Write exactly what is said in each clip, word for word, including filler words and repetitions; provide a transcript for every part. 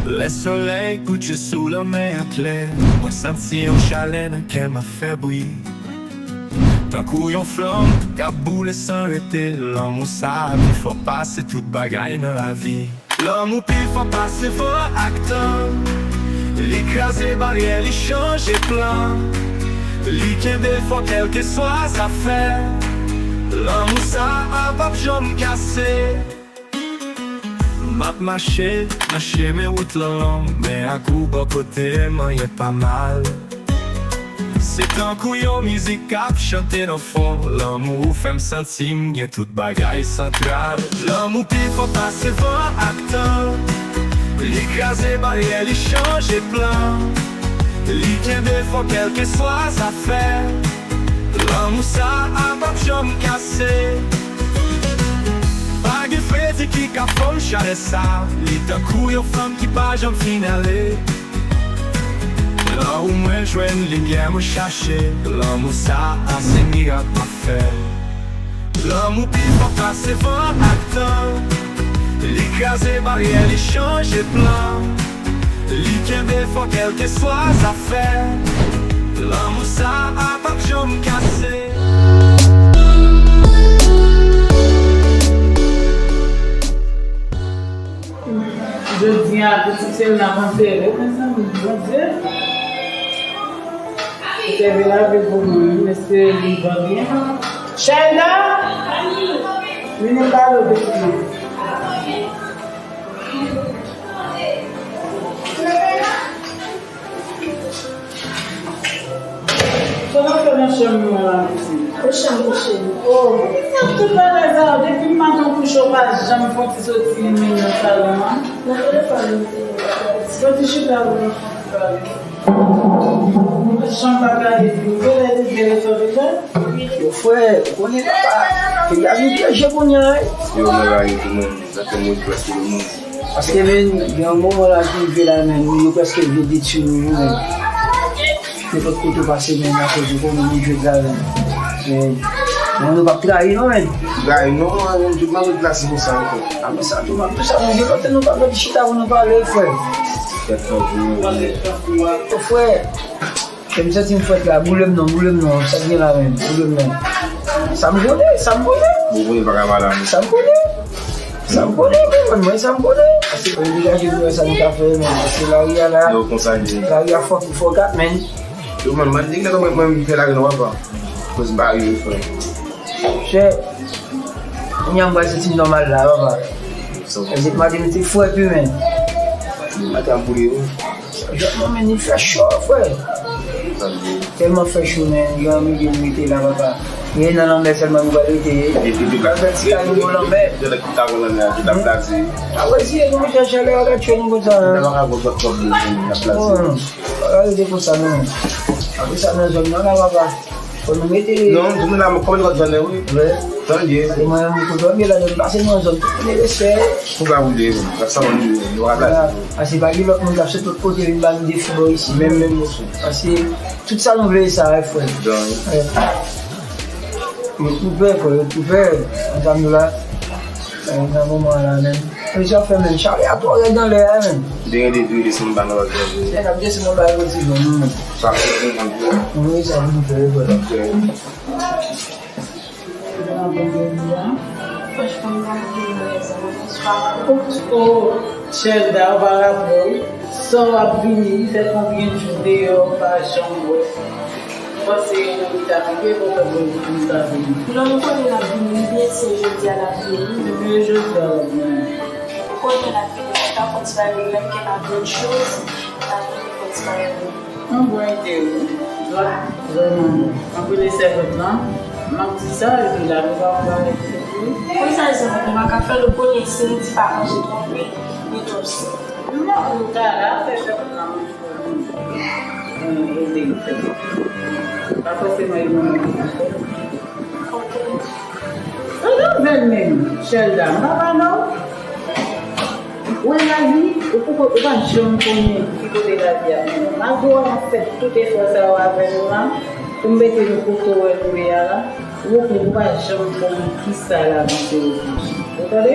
Lè solèy kouche sou lanmè a klè, mwen santi yon chalè nan kè m ap fè bri. Tankou yon flanm k ap boule san rete, lanmou sa a pi fò pase tout bagay nan lavi. Lanmou pi fò pase van ak tan. Li kraze baryè, li chanje plan. Li kenbe fò kèlkeswa zafè. Lanmou sa a p ap janm kase. M ap mache nan chemen wout lan long, men ak ou bò kote m, anyen pa mal. Se tankou yon mizik k ap chante nan fon. Lanmou ou fè m santi m gen tout bagay santral. Lanmou pi fò pase van ak tan. Li kraze baryè, li chanje plan. Li kenbe fò kèlkeswa zafè. Lanmou sa a p ap janm kase. Pa gen fredi ki ka fon chalè sa. Li tankou yon flanm ki pa janm fin ale. Lan ou mwen jwenn limyè mwen chache. Lanmou sa a se mirak pafè. Lanmou pi fò pase van ak tan. Li kraze baryè, li chanje plan. Li kenbe fò kèlkeswa zafè. Lanmou sa a p ap janm kase. Jodi a, pitit se l n ap antere, mezanmi, Bondye. Ou te vin lavi pou mwen, wi, mesye, li va byen. Shelda! Vini m pale w, pitit mwen. Sa w ap fè nan chanm mwen la, pitit? Nan chanm ou, cheri. Oh, sa tout bagay sa yo, depi maten w kouche, w pa janm fè yon ti soti menm nan salon an? Nan telefòn mwen te ye. Fè ti chita pou nou fè ti pale. Chanm pa gade di, ou genlè te byen resanble deja? Yo, frè, ou konnen papa, peyi a vin pyèj kounye a, wi. Yo, mwen rayi tou, mwen. Sa fè mwen prèske nan mond. Paske, men, gen yon moman la ki rive la, men, nou yo prèske vin detwi nou, men. Nenpòt kote w pase, men, akoz ou konnen moun jwèt la, men. Men, men nou p ap trayi, non, men. Trayi, non, mwen, mwen, tout mwen ret la, se konsa ankò. A, men sa tou, m ap di sa, men, gen lòt lè nou pa mèt chita pou nou pale, frè. Tèt fò pou ou. Frè. Lè m santi m fèt la, boule m non, boule m non, sa k gen la menm, boule m non. Sa m konnen, sa m konnen. Bon, konnen pa ka pale a mwen. Sa m konnen. Sa m konnen, men, mwen, mwen, sa m konnen. Paske mwen degaje pou wè sa nou ka fè, men. Paske lari a la, yo, konsa l ye. Lari a fòk, fòk ap, men. Yo, man, man, nèg la, mwen, mwen, mwen fè lari non, papa. Koz m pa rive, frè. Chè, kounye a m pral santi m nòmal la, papa. Sa w panse? Paske mwen te mete frè pi, men. Mwen te ap boule, wi. Jòt mwen, men, li fè cho, frè. Tèlman fè cho, men, gen yon milye nou rete la, papa. E nan lanmè sèlman nou pral rete. Epi, epi, pral fè ti kay nou bò lanmè. Gen nèg ki ta pran lanmè a, ki t ap blaze. A wè, si e nou chèche lè a, ka tchwe nou konsa, hein. Nan pa ka vòt vòt kòb nou, n ap blaze. Non, pa ka rete konsa, non. Apre sa, nan zòn nan la, papa. Fò nou mete. Non, m tounen la, m konn lòt zòn nan, wi. Wi. Tande. E mwen, mwen konn zòn nan, m pase nan zòn tout kote respè. Pou ka boule, wi. Sa, sa, mwen, nou pa blaze. Paske pa gen lòt moun k ap sot lòt kote vin ba nou defi bò isi. Menm, menm, mesye. Paske tout sa nou vle, e sa, wi, frè. Wi. Yo tou pè, frè, yo tou pè. Ansanm nou la. Nan moman la menm. Mesye ap fè menm. Chale a twò rèd anlè a menm. Te gen de tou desann ba nan lòt bò. Nèg ap desann nan ba yo ti jwenn nou menm. Sa fè konprann tou. Wi, sa pou nou fè, frè. Franchman, m pa gen rezon. Oh, Shelda, ou pa rapò, wi. Sa w ap vini, li fè konbyen jou deyò, ou pa janm wè. Ou panse yon moun ki ta rive pou fè bon pou nou ta vini? Non, nou konnen n ap vini, wi, byen si jodi a n ap vini. Depi jodi a n ap vini. Ou konnen n ap vini, nou ta fè ti bagay, menm ke n ap lòt choz, n ap vini fè ti bagay. Yon bon ide, wi. Jwa, vrèman. Anpil sèvant lan, m ap di sa, epi la, nou pa pale, wi. Konsa, sèvant lan pa ka fè, nou konnen si n di pa manje twòp, li, li twòp sèl. Non, nou ka la, fè sèvant lan manje. Mwen ede l fè. Pa fòseman e mwen menm ki pou fè. Ann avè l menm, Shelda, m pa pale w. Ou wè lavi, ou poko, ou pa janm konnen ki kote lavi ap mennen w. Malgre w ap fè tout efò sa yo avè nou la, pou mete nou kote w wè nou ye a la, ou, ou pa janm konnen kisa lavi se. Ou tande?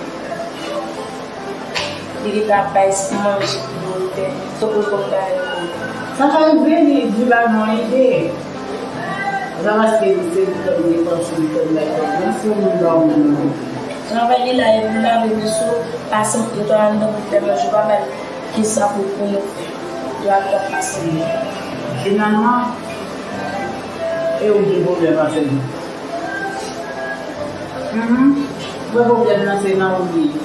Li gentan ap bay manje pou yo fè. Tankou l konn bay yo. Sa ka rive, li di ba nou ide. Sa paske li se li konn depanse, li konn bay kòb. Men se moun ba ou moun. Travay li la, epi lave men sou, pase mouton anndan pou fè manje, ou pa bay kisa pou, pou nou fè. Yo ap pase. Finalman, e ou gen pwoblèm avè nou. Mhm. Mwen pwoblèm nan se nan ou li ye.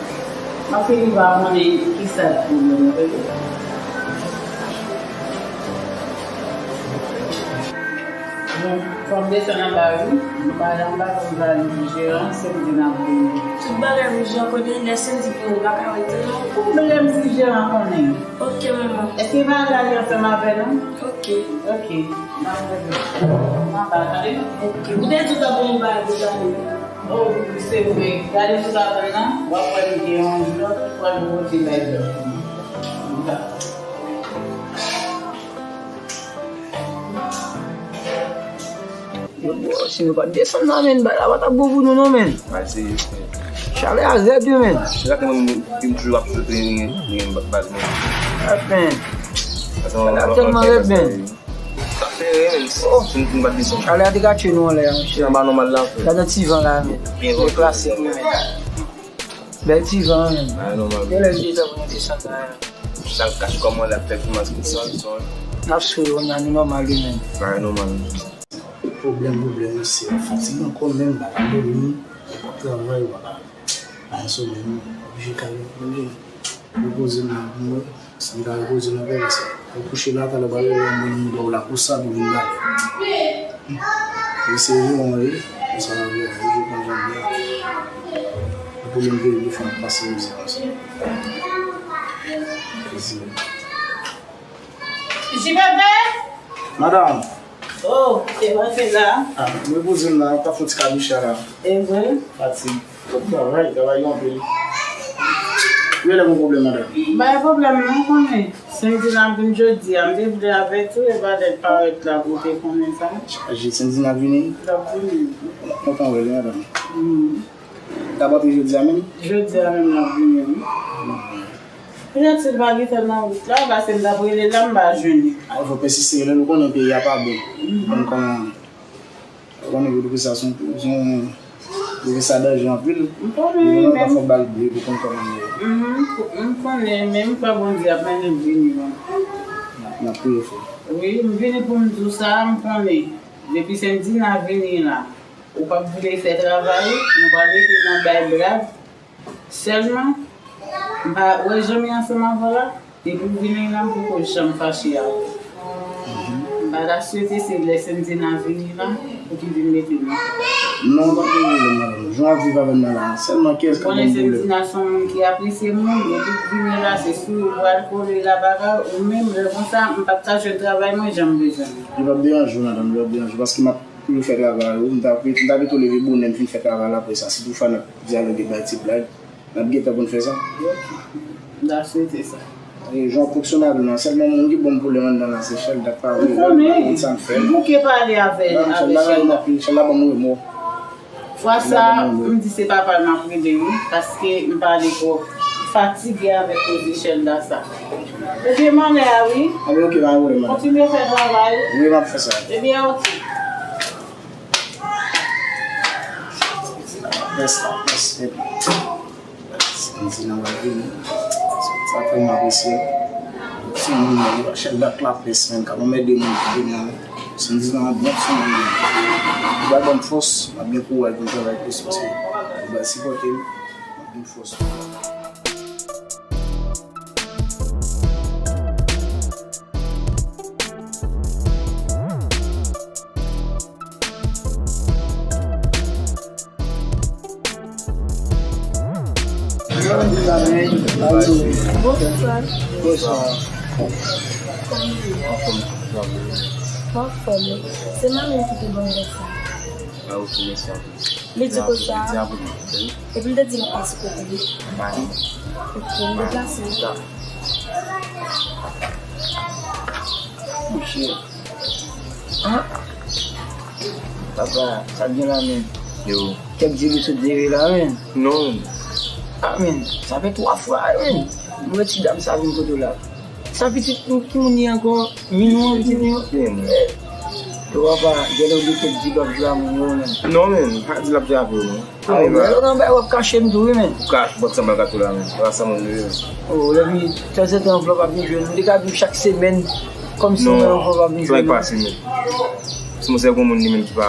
M ap fini pa konnen kisa k pwoblèm nan, bebe. Bon, fò m desann anba wi. Nou pa ale anba, fò m pale pou jeran, se pou di n ap vini. Tout bagay pou jeran konnen, lè se di pou nou, pa ka rete non. Pwoblèm si jeran konnen. Ok, manman. Èske bagay la li ansanm avè nou? Ok. Ok. N ap rete. Anba, tande? Ok. Ou te di w t ap ban m bagay pou tande. Oh, se vre. Gade sou tablo nan, w ap wè m gen yon lòt pral pote bay Jòf. Dakò. Yo, bro, si nou pa t desann nan, menn, bagay la pa t ap bon pou nou, non, menn. Bagay serye, frè. Chalè a rèd, wi, menn. Se sa k fè mwen, m toujou ap sote, li, li, baz mwen. Rèd, menn. Chalè a tèlman rèd, menn. Sa fè rèd, menn. Oh. Si nou, si nou pa t desann. Chalè a te ka tchwe nou anlè a, monchè. Se anba nòmal la, frè. Gade yon ti van la, menn. Gen van klasik, wi, menn. Bèl ti van, menn. Bagay nòmal. Yo lè m deja pou nou desann la. Chal kach kòman l ap fè koumanse desann, desann. N ap sou yo, n a nou nòmal, wi, menn. Bagay nòmal. Pwoblèm, pwoblèm, mesye, m fatige ankò menm, m pa ka dòmi, m p ap travay, w ap pa gen somèy, non, oblije kale, oblije repoze m nan, pou mwen, si m ka repoze m nan fè sa. Ou kouche la, talè w pral rele yon moun ba w la konsa pou vin gade. Mesye, wi, mwen, wi, konsa la, wi, wi, wi, konsa la, wi. Pou mwen, wi, fò m pase mizè konsa. Mesye. J P P! Madanm! Oh, te panse la? Ah, mwen poze m la, m t ap fè yon ti kabicha la. E vre? Fatig. Travay, travay yo anpil. Yo lè gon pwoblèm, madanm. M pa gen pwoblèm, non, konnen. Sendina ap vin jodi a, m te vle avèti w, e pa lè l parèt la pou w te konnen sa. Chaje, Sendina ap vini? L ap vini. Kontan wè l, madanm. Hmm. L ap antre jodi a menm? Jodi a menm l ap vini, wi. Petèt si l pa gentan nan wout la, paske m t ap rele l la, m pa jwenn li. A, fò pèsiste rele l, ou konnen peyi a pa bon. Mhm. Ou konnen, ou konnen pwofesè a se yon, se yon pwofesè danje anpil. M konnen, men m fò bal bri pou konn kòman l ye. Mhm, m konnen, men m kwè Bondye ap mennen m vini, non. N ap, n ap priye fò. Wi, m vini pou m di w sa, m konnen. Depi Sendina vini la, ou p ap vle fè travay, nou pral rete nan bay blag. Sèlman, m pa wè jan m ye ansanm avè w la, depi w vini la, m poko janm fache avè w. M pa ta swete se lè Sendina vini la, pou ki vin mete m nan. Non, pa gen pwoblèm, madanm. Jan w ap viv avè m nan la, sèlman kiyès k ap ban m pwoblèm? Konnen Sendina se yon moun ki apresye moun, depi l vini la, se sou ou pral kole la bagay, ou menm, lè konsa, m p ap ta jwenn travay mwen jan m bezwen l. Li p ap deranje w, madanm, li p ap deranje w, paske m ap Pou yo fè travay yo, m ta, m ta pito leve bonè, m fin fè travay la apre sa. Si toutfwa n ap dyaloge, bay ti blag, n ap gen tan pou n fè sa. Ok. M ta swete sa. E, jan w fonksyone avè m nan, sèlman moun ki ban m pwoblèm anndan la, se Shelda k pa vle wè m, m pa konn sa m fè. M bouke pale avè, avè Shelda. Shelda ban m remò. Fwa sa, m di se papa l m ap rele, wi, paske m pale twòp. M fatige avèk koze Shelda sa. Ebyen, manlè a, wi. Ebyen, ok, pa gen pwoblèm, madanm. Kontinye fè travay ou. Wi, m ap fè sa. Ebyen, ok. Lapès, lapès, epi Sendina va vini. Sa fè m apresye. Ti moun nan, yo pa chèf dak lapès, menm k ap anmède moun pou vini an. Sendina an bon ti moun. Li va ban m fòs, m ap gen kouraj pou m travay plis paske li va sipòte m. M ap gen fòs. Bonswa. Bonswa. Kòman w ye? Mwen anfòm wi. Se manmi m ki te ban m lè sa. Ah, ok, mèsi anpil. Li di konsa. Epi l te di m pase kote li. Ok, m deplase. Monchè. Ah. Papa, sa k gen la menm? Yo. Kèk di li sot vire la menm. Non. Ah menm, sa fè twa fwa menm. Mwen ti dam sa vin kote w la. Sa pitit nou ki moun li ankò? Minou an pitit nou? Yo papa, gen lè w gen kèk di l ap jwe a moun yo menm. Non menm, pa di l ap jwe avè w non. Ah, ou wè, yo nan bay w ap kache m tou wi menm. Ou kache, bòt sanbal gato la menm. Rasa moun li ye. Oh, epi tanzantan anvlòp ap vin jwenn. M te ka di w chak semèn. Kòmsi mwen anvlòp ap vin jwenn. Non, sa pa pase menm. Si mwen se gon moun li menm ki pa,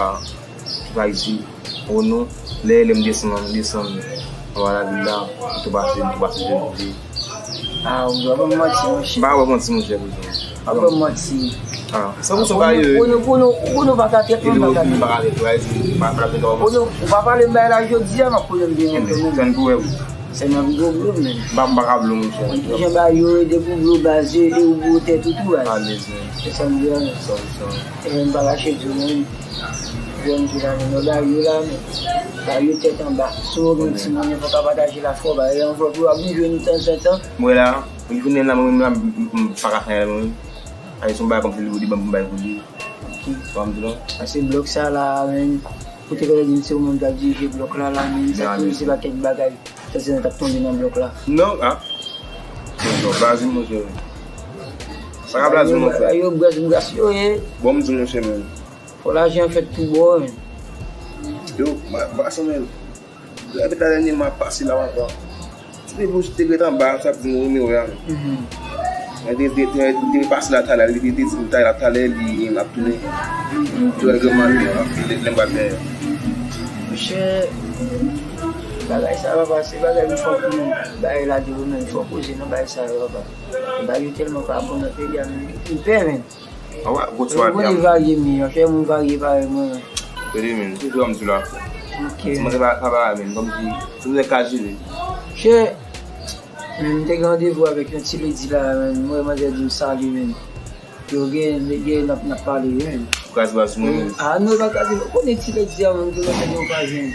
ki pa itil. Oh non, lè, lè m desann, m desann anba lavil la, m tou pase, m tou pase jwenn kote. Ah, ou pa ban m manti, monchè. M pa wè manti, monchè, pou sa. Pa ban m manti. Ah, san pou sa pa yo. Pou nou, pou nou, pou nou pa ka tèt mwen, pa ka tèt. Pa ka tèt, pa ka tèt. Pou nou, ou pa pale m bay la jodi a, m ap konnen m gen yon pwoblèm. Sa n pou wè, wi. Se nan gwo pwoblèm, men. M pa, m pa ka vle, monchè. Jan ba yo ede pou gwo baz yo, ede ou gwo tèt ou tou, baz. Alèz, men. Se sa m di a, men. Sa, sa. E men m pa kache di w, men. Jwenn ti la, men, nan ba yo la, men. Ba yo tèt anba. Si w gen ti moun, fò w ka pataje l ak frè w, ba yo anvlòp yo ap vin jwenn ou tanzantan. Mwen la, li konnen la, mwen menm la, m, m, m pa ka fè anyen la, mwen menm. Ay, se yon bagay kòmsi li, li ban m bay pou li. Ok. Sa m di la. Pase blòk sa la, men. Kote kote di m se ou menm k ap dirije blòk la, la, men. Sa ki se pa kèk bagay. Sa se nan t ap tonbe nan blòk la. Non, ah. Non, blaze, monchè. Sa ka blaze, monchè. Yo, braz, braz, yo, ye. Bon, m di, monchè, men. Fò lajan fèt tou bon, men. Yo, ma, ma, sa, men. Lè talè ni m ap pase la ankò. Ti Pebouch te ret anba, sa ap di nou nimewo a. Mhm. Mwen te, te, te, te pase la talè, li te, te di m talè, talè li ap tounen. Tou règleman li ap file lè m pral dèyè. Monchè, bagay sa papa, se bagay m fò pou bay la de ou menm, fò koze nan bagay sa yo papa. Bagay yo tèlman pa bon nan peyi a menm, m pè menm. Awa, gwo swa. Ou konnen varye, men, anfen, moun varye parèy mwen. Tande, men, se sa m di la. Ok. Ti manje pa, pa, pa, men, kòmsi, se mwen ka jere. Che, men, m te gen randevou avèk yon ti lady la, men, mwen, manzè di m sali, men. Yo gen, gen, n ap, n ap pale, men. Baz, baz, mwen menm. Ah non, pa ka di, ou konnen ti lèd di a menm, ke lòt yo pa jwenn.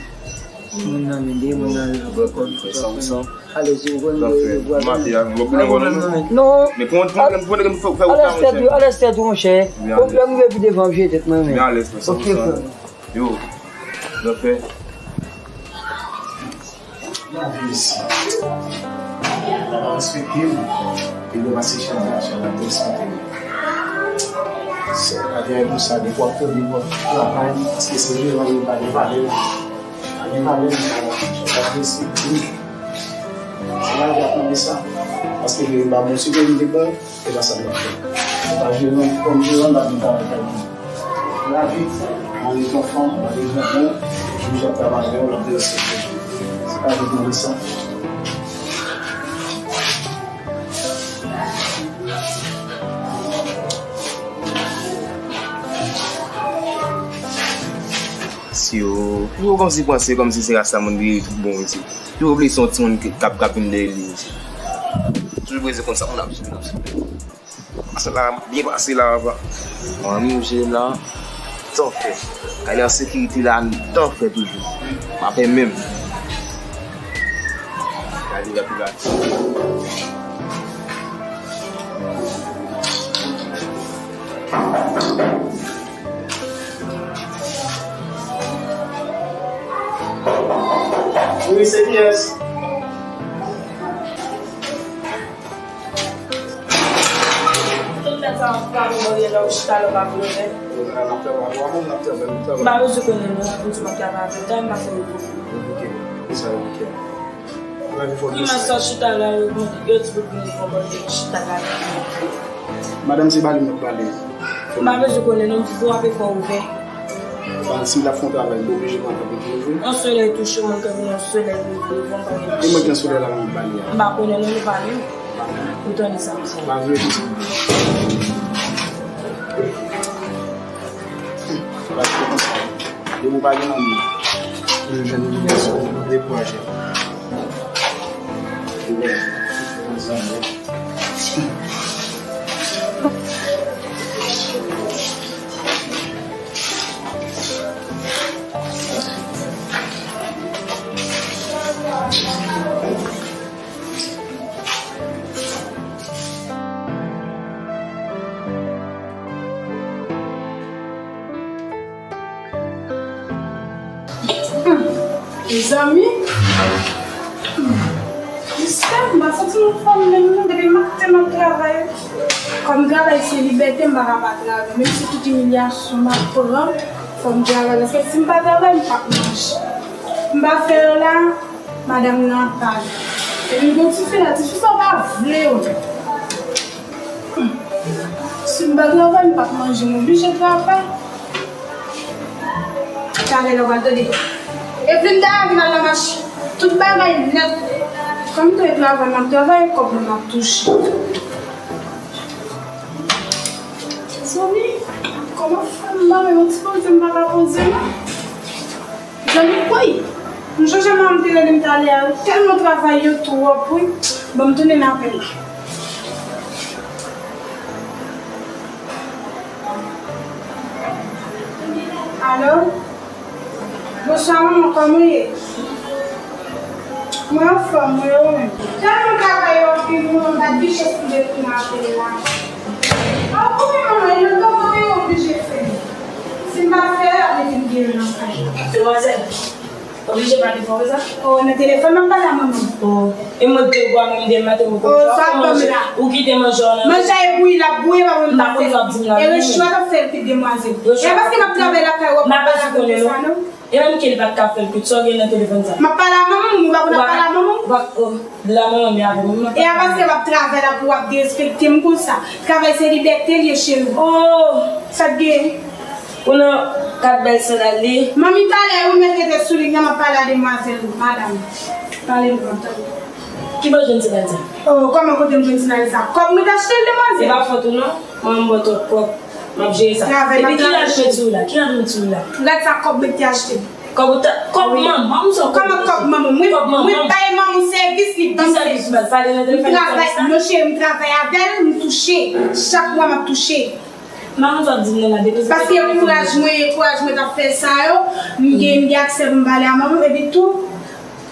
Moun nan, men de moun nan, yo pran kòb, yo pran kòb. Alèz, yo konn, yo, yo pran kòb. Mafya, yo pran kòb, non, men. Non. Men pou, pou, pou, pou fè, fè, alèz tèt ou, alèz tèt ou, monchè. Pwoblèm rive pi devan, vye tèt mwen, men. Men alèz, frè, san pou san. Ok, frè. Yo, zafè. Lavi isi. Yo pa respekte m. Epi yo pase chak a chak a derespekte m. Se lavi a konsa, depi w ap tande, w ap travay, paske se vre, yo pa gen valè. Pa gen valè nan travay. Yo pa respekte m. Se lavi a mande sa. Paske yo pa bon, si yo te bon, se pa sa m ap fè. Se pa jeran, kòm jeran, m pa vin travay kay moun. Lavi, mande yon fanm, mande yon bon, jou j ap travay avè w, l ap derespekte w. Se pa vin mande sa. Si yo, yo kòmsi panse kòmsi se rasta moun li tout bon isi. Yo oubli se yon timoun k ap, k ap vin dèyè li isi. Toujou bezwen konn sa moun ap swiv, ap swiv. Pase la, byen pase la, papa. Manmi, ou jere m la, tan fè. Kay la an sekirite la, tan fè toujou. Pa pè menm. Gade, gade, gade. Wi, se kiyès? Tout nèg sa yo pa bon, bon, ye la, ou chita la, ou pa vle ouvè. N ap travay, twa moun n ap travay, n ap travay. M pa bezwen konnen non, pou di m ap travay avè w, tann m ap fè revoke. Revoke? Kisa revoke a? Imaj sa w chita la, yo, yo di pou vin revoke, chita la. Madanm, se pale m ap pale. M pa bezwen konnen non, m frape fò ouvè. Bon, si m t ap fè yon travay, m te oblije pran kanpe pou ouvri. Yon solèy touche w, m kanpe yon solèy pou ouvri, fò m kanpe. E mwen ki nan solèy la, m pale a. M pa konnen non, nou pale. Ou tande sa m di. Pa vre, tout sa. Depi w pa gen manmi, ou jwenn yon gason, dekouraje. Hmm. Mezanmi. Hmm. Jiska m pa santi m anfòm menm non, depi maten m ap travay. Kòm travay se libète, m pa ka pa travay. Menm si tout imilyasyon m ap pran, fò m travay. Paske si m pa travay, m p ap manje. M pa fè yo la, madanm nan ap pale. Epi m gen yon tifi la, tifi sa pa vle yo. Hmm. Si m pa travay, m p ap manje, m oblije travay. Talè lè w pral tande. Evlin ta vin al nan mache. Tout bagay nèt. Kòm m te travay, m ap travay, kòb mwen m ap touche. Zanmi, kòman fè m ba mwen yon ti poze, m pa ka poze non. Zanmi, woy! M sonje manman m te rele m talè a, tèlman travay yo twòp, wi. Bon, m tounen apèl la. Alo? Bonswa, manman, kòman w ye? Mwen anfòm, wi, ou menm? Tèlman travay yo anpil, mwen pa t gen chans pou m te tounen apèl la. A, ou konnen manman, e nan tan kote yo oblije fè. Si m pa fè, y ap mete m deyò nan kay la. Demwazèl, oblije pa te fè w sa? O, nan telefòn m ap pale a manman. O, e mwen te vwa menm de maten mwen konn sa. O, sa ap ban m la. Ou kite manje w nan. Manje a e bouyi, l ap bouyi, pa mwen m pa fè. E rechwa t ap fè l pi demwazèl. E paske m ap travay lakay ou, w ap pale avè m konsa, non? E menm ke li pa t ka fè l kwit, sa w gen nan telefòn sa? M ap pale a manman m, ou pa konn ap pale a manman m? Ou pa, o, la manman m avè m, m ap. E a paske m ap travay la pou w ap derespekte m konsa. Travay se libète l ye, cheri. O, sa t gen? Ou nan kat bèl sandal li. Manmi, talè, ou mèt rete sou liy nan, m ap pale a demwazèl, madanm. Pale m pran tan. Ki bò w jwenn sandal sa? O, kòman kote m jwenn sandal sa? Kòb mwen te achte l, demwazèl. E pa fòt ou non. Manman m ba w twòp kòb. M ap jere sa. Epi ki rad mwen sou la? Ki rad mwen sou la? Rad sa kòb mwen te achte. Kòb ou ta, kòb manman m sa. Kòman kòb manman m? Mwen, mwen bay manman m sèvis, li ban m sèvis. Ki sèvis ou ba l? Pale nan telefòn. M travay, non cheri, m travay avè l, m touche. Chak mwa m ap touche. M pa konn sa w ap di m nan la, depi se... Paske kouraj mwen, kouraj mwen t ap fè sa yo, m gen, m gen aksè pou m pale a manman m, epi tou,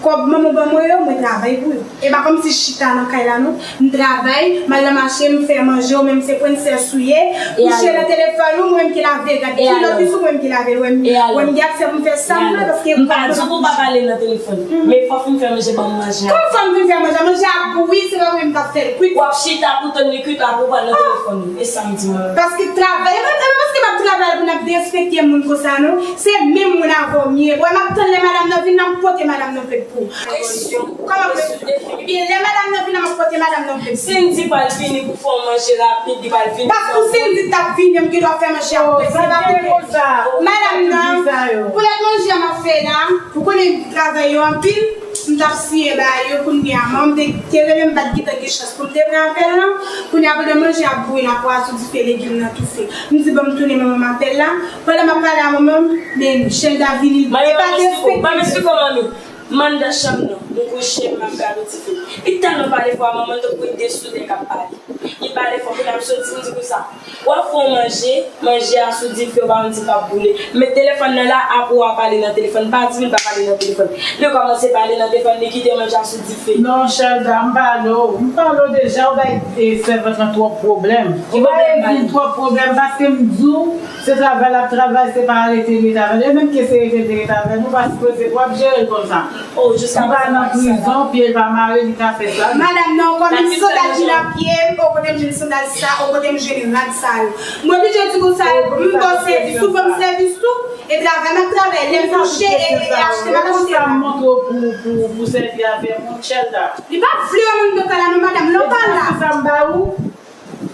kòb manman ban mwen yo, mwen travay pou yo. E pa kòmsi chita nan kay la non, m travay, m al nan mache, m fè manje, ou menm se prensès ou ye, kouche nan telefòn ou, mwen menm ki lave, gad ki lòt li sou mwen menm ki lave l, wè m, wè m gen aksè pou m fè sa m vle, paske m pa di w pou w pa pale nan telefòn, men fò w fin fè manje ban m manje a. Kòman fò m fin fè manje a? Manje a bouyi, se pa mwen menm k ap fè l kwit. W ap chita pou tann li kwit, apre w pral nan telefòn ou, e sa m di w. Paske travay, e pa, e pa paske m ap travay pou n ap derespekte moun konsa non. Se menm moun avè w m ye. Bon, m ap tann lè madanm nan vin, m ap pote madanm nan plent pou ou. Presyon. Kòman presyon? Ebyen, lè madanm nan vin, m ap pote madanm nan plent. Cindy pral vini pou fè yon manje rapid, li pral vini. Paske Cindy t ap vini, m gen dwa fè manje a. Oh, sa te konsa. Madanm nan, pou lòt manje a m ap fè la, ou konnen travay yo anpil, m t ap siye ba yo kounye a. Manman m te, te rele m, m pa t gentan gen chans pou m te pran apèl lan. Kounye a, pandan manje a ap bouyi la, pwa sou dife, legim nan toufe. M di, "Ban m tounen manman m apèl la." Pandan m ap pale a manman m, men Shelda vini, li pa derespekte. Manmi, manmi, manmi. M anndan chanm nan, m kouche, m ap gade yon ti fim. Li tèlman pale fò a, manman l tankou yon desoudè k ap pale. Li pale fò, kounye a m soti, m di konsa, w ap fè yon manje, manje a sou dife, w pa konn si l p ap boule. Met telefòn nan la, apre w a pale nan telefòn. Pa di m pa pale nan telefòn. Li kòmanse pale nan telefòn, li kite manje a sou dife. Non, Shelda, m pale w. M pale w deja, w bay, e, sèvant lan twòp pwoblèm. Ou bay Edwin twòp pwoblèm, paske m di w, se travay l ap travay, se pa rete l rete avè nou. E menm ke se rete l te rete avè nou, pa sipoze pou w ap jere l konsa. Oh, jiska prezan. Li pa nan prizon, pye l pa mare, li ka fè sa. Madanm nan, kòm yon sandal ki nan pye m, o kote m jwenn sandal sa, o kote m jwenn rad sa yo. Mwen oblije di konsa, m ba w sèvis, ou ban m sèvis tou, e travay m ap travay, lè m kouche, e, e achte m ap achte la. Konsa m montre w pou, pou, pou sèvi avè m, Shelda. Li pa vle yon moun nan kay la non, madanm, lè w pa la. E sa m ba ou?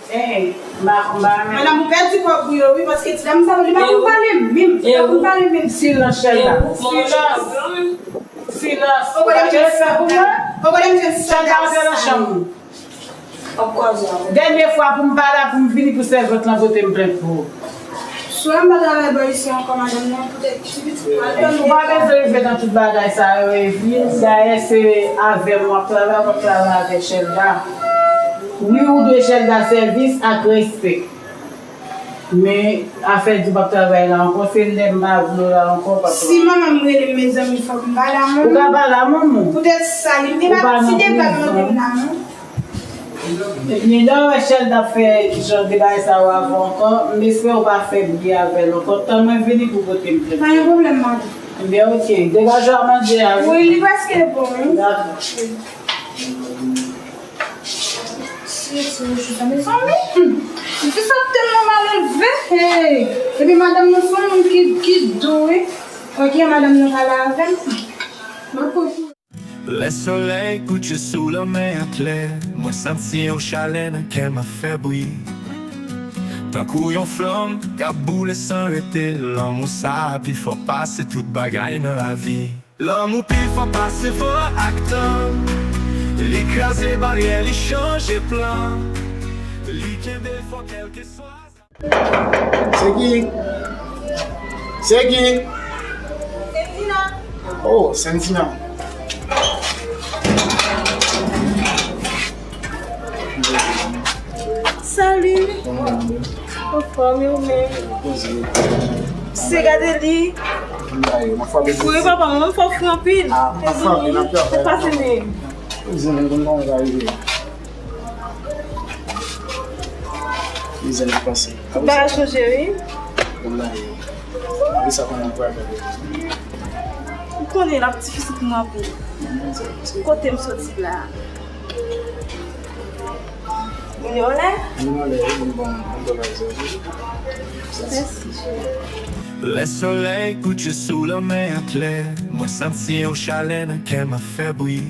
Eh, m pa, m pa renmen. Madanm, ou pèdi kòb ou yo, wi, paske ti dam sa, li pa konn pale menm. Li pa konn pale menm. Silans, Shelda. Silans. Silans. Ou pa jwenn sa pou mwen? Ou pa jwenn sa pou mwen? Shelda, antre nan chanm ou. Dènye fwa pou m pa la, pou m vini pou sèvant lan pote m plent pou ou. Sou m pa travay bò isi ankò, madanm nan, poutèt ti pitit mwen. Ou pa bezwen rive nan tout bagay sa yo, Edwin. Dayè, se avè m w ap travay, w ap travay avèk Shelda. Wi, ou dwe Shelda sèvis ak respè. Men, afè di w p ap travay la ankò, se lè m pa vle w la ankò, w p ap travay. Si manman m rele m, mezanmi, fòk m pale a manman m. Ou ka pale a manman w. Poutèt sa, li, e pa ti deba m mande m la, non. Nina, wè Shelda ap fè jan de bagay sa yo avè w ankò, m espere w pa fè bri avè l ankò. Tann mwen vini pou pote m plent. Pa gen pwoblèm, madanm. Ebyen, oke. Degaje w a manje a, wi. Wi, li prèske bon, wi. Dakò. Ti, ti mouchou sa, mezanmi. Ti sa tèlman malelve. Hey. Epi madanm nan se yon moun ki, ki dou, wi. Oke, madanm nan pale avè m. Mwen konprann. Lè solèy kouche sou lanmè a klè, mwen santi yon chalè nan kè m ap fè bri. Tankou yon flanm k ap boule san rete, lanmou sa a pi fò pase tout bagay nan lavi. Lanmou pi fò pase fò ak tan, li kraze baryè, li chanje plan, li kenbe fò kèlkeswa. Se ki? Se ki? Sendina. Oh, Sendina. Salut. Anfòm, ou menm? Poze. Se gade li. Ayo, ma fwa bebe. Wi, papa, mwen fò fri anpil. Ah, ma fwa bebe, nan travay. Pase men. Poze, men, konn kòman sa rive. Li zen ap pase. Tout bagay chanje, wi. Bon, la, e, apre sa, kòman pou al fè? Ou konnen l ap difisil pou mwen pou kote m soti la. Moun yo lè? Moun yo lè, wi, moun bon, moun bon bagay sa, wi. Mèsi, cheri. Lè solèy kouche sou lanmè a klè, mwen santi yon chalè nan kè m ap fè bri.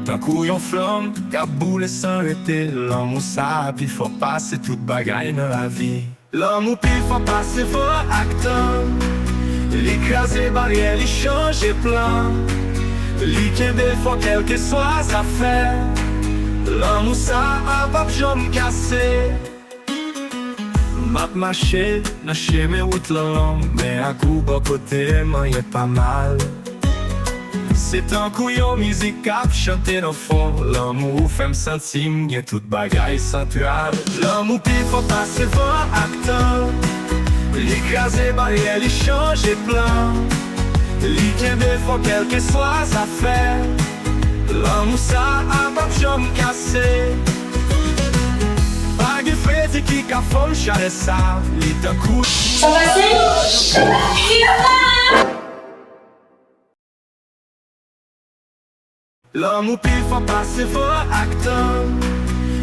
Tankou yon flanm k ap boule san rete, lanmou sa a pi fò pase tout bagay nan lavi. Lanmou pi fò pase fò ak tan. Li kraze baryè, li chanje plan. Li kenbe fò kèlkeswa zafè. Lanmou sa a p ap janm kase. M ap mache nan chemen wout lan long, men ak ou bò kote m, anyen pa mal. Se tankou yon mizik k ap chante nan fon. Lanmou ou fè m santi m gen tout bagay santral. Lanmou pi fò pase van ak tan. Li kraze baryè, li chanje plan. Li kenbe fò kèlkeswa zafè. Lanmou sa a p ap janm kase. Pa gen fredi ki ka fè m chale sa. Li tankou. Sa pase? Lanmou pi fò pase van ak tan.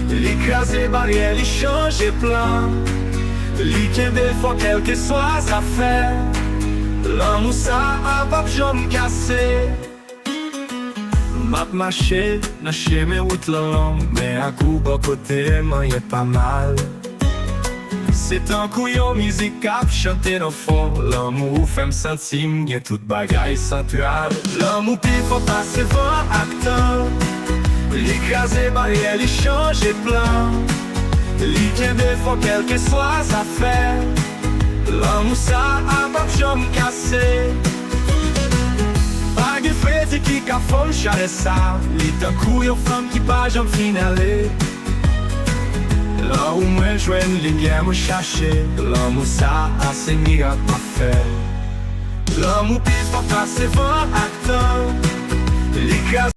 Li kraze baryè, li chanje plan. Li kenbe fò kèlkeswa zafè. Lanmou sa a p ap janm kase. M ap mache nan chemen, wout lan long, men ak ou bò kote m, anyen pa mal. Se tankou yon mizik k ap chante nan fon. Lanmou ou fè m santi m gen tout bagay santral. Lanmou pi fò pase van ak tan. Li kraze baryè, li chanje plan. Li kenbe fò kèlkeswa zafè. Lanmou sa a p ap janm kase. Pa gen fredi ki ka fè m chale sa. Li tankou yon flanm ki pa janm fin ale. Lè ou mwen jwenn limyè mwen chache. Lanmou sa a se mirak m ap fè. Lanmou pi fò pase van ak tan. Li kraze